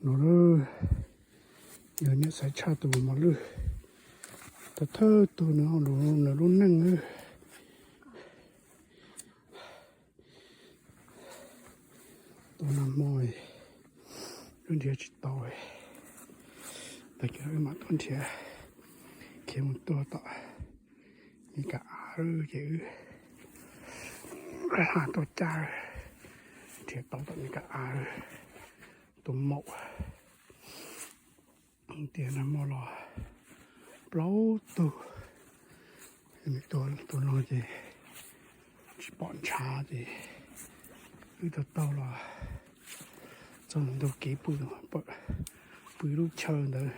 No lawm, yog niam xaiv tshaj tus mos lwj, thawj thawj tug nws, nws lub neej lawm. Tuaj nag hmo, wb nrhiav tsis tau, tag kis no wb mam tuaj nrhiav, khiav mus tuag tom Mes Kas Av lawm ces wb hla tuaj cab, nrhiav tau tom Mes Kas Av lawm, tus maum. Tias nag hmo los plaub tug, tus no ces tsis pom ntshav ces wb tau taug los txog ntug kev pw, pw lub chaw ntawd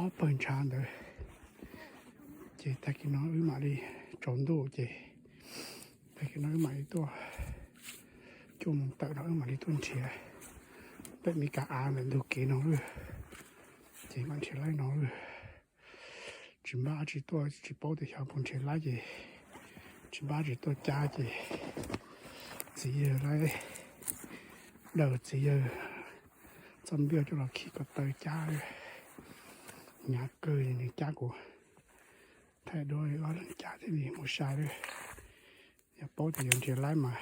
ob pawg ntshav ntawd. Ces tag kis no wb mam li tsaus ntuj ces tag kis no wb mam li tuaj, cuaj moos tawm no wb mam li tuaj nrhiav pem Mes Kas Av ntawm ntug kev no lawm. Ces mam nrhiav laib no lawm. Tsis npaj tsis tuaj, tsis paub tias xyov puas nrhiav laib ces tsis npaj tsis tuaj cab ces txiv yawg laib, daws txiv yawg txoj npiaj coj los khi ko taw cab, hnyav kawg nws cab kuv thaij duab ob leeg cab thiaj li mus sai lawm. Yog paub tias yuav nrhiav laib mas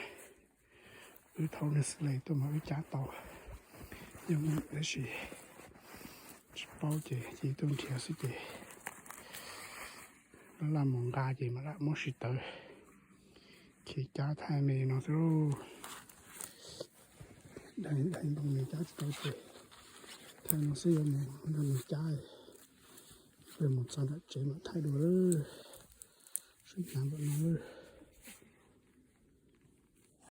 wb thauj neeg xwb li tuaj mas wb cab tau, yog tab sis tsis paub ces cia tuaj nrhiav xwb ces laj mus nqa ces mam lam muab tsis tawv, khi cab thaij me no xwb lauj. Dai dai npoo nws cab tsis tau ces thaij no xwb, yuav mus nrog nws cab, mus txog nram tsev mam thaij dua lawm. Sib hnyav npaum no lawm.